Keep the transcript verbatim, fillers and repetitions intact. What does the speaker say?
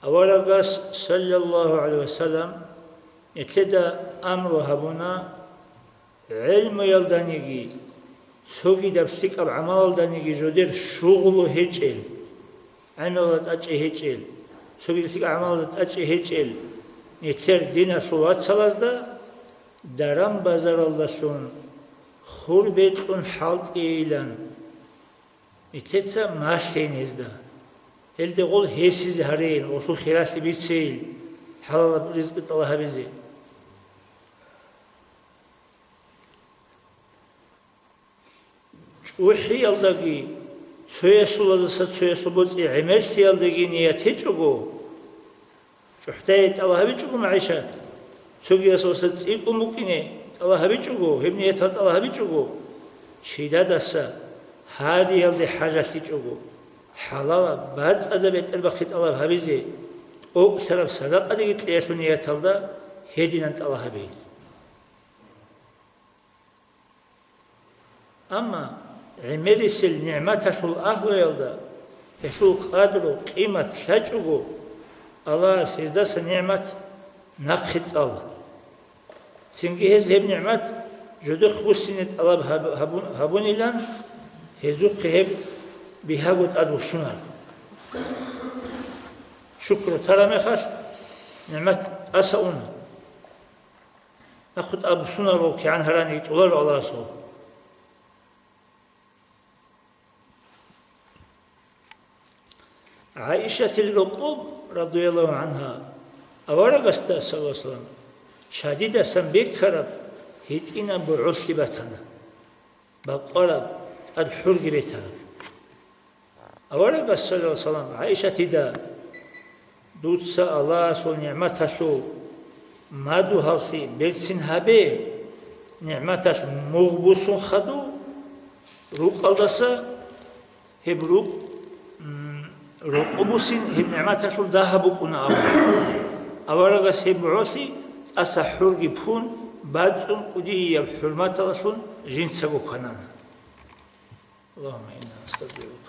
Аварагас, саллаллагьу гӀалайгьи вассалам, нилъеда амру гьабуна, гӀелмуялданиги, цогидаб лъикӀаб гӀамалалданиги жодер шугъулу гьечӀел, гӀемералда тӀачӀи гьечӀел, цогидаб лъикӀаб гӀамалалда тӀачӀи гьечӀел нилъер диналъул вацалазда даран-базаралдалъун хур бекьун хӀалтӀейилан. Нилъеца малъейин гьезда. Гьелде гъол гьесизе гьарейин, гъолъул хиралъи бицейин, хӀалалаб ризкъи тӀалаб гьабизе. ЧӀухӀиялдаги, цоясулаздаса цоясул боцӀи гӀемерлъиялдаги ният гьечӀого, ЧӀухӀдае тӀалаб гьабичӀого магӀишат, цогиясуласа цӀикӀкӀун букӀине тӀалаб гьабичӀого, гьеб ниятал тӀалаб гьабичӀого, чидадаса гьариялде хӀажалъичӀого, хӀалалаб бацӀцӀадаб бетӀербахъи тӀалаб гьабизе, тӀокӀлъараб садакъадаги кьеялъул нияталда гьединан тӀалаб гьабейин. Амма гӀемерисел нигӀматалъул агьлуялда гьелъул къадру-къимат лъачӀого, Аллагьас гьездаса нигӀмат нахъе цӀала. Цинги гьез гьеб нигӀмат жодохъ буссине тӀалаб гьаб-, гьабун-, гьабунилан гьезухъе гьеб бигьаго тӀадвуссунар. Шукру тараб мехалъ нигӀмат тӀаса уна. Нахъе тӀадвуссунарго кигӀан гьараниги тӀоларо Аллагьасул. ГӀаишатил рокъоб, радияллагьу гӀангьа, аварагасда, саллаллагьу гӀалайгьи вассалам, чадидасан бекараб гьитӀинаб бугӀолъи батана, бакъвараб, тӀад хӀурги бетараб. Аварагас, саллаллагьу гӀалайгьи вассалам, ГӀаишатида: «Дуца Аллагьасул нигӀматалъул мадугьаллъи берцин гьабе, нигӀматалъ мугъ буссун хадув рукъалдаса, гьеб рукъ, м, рокъоб буссин гьеб нигӀматалъул дагьаб букӀуна», – абун. Аварагас гьеб бугӀолъи тӀаса хӀурги пун, бацӀцӀун кӀудияб хӀурматалъун жинцаго кванана. اللهم إنا نستودعك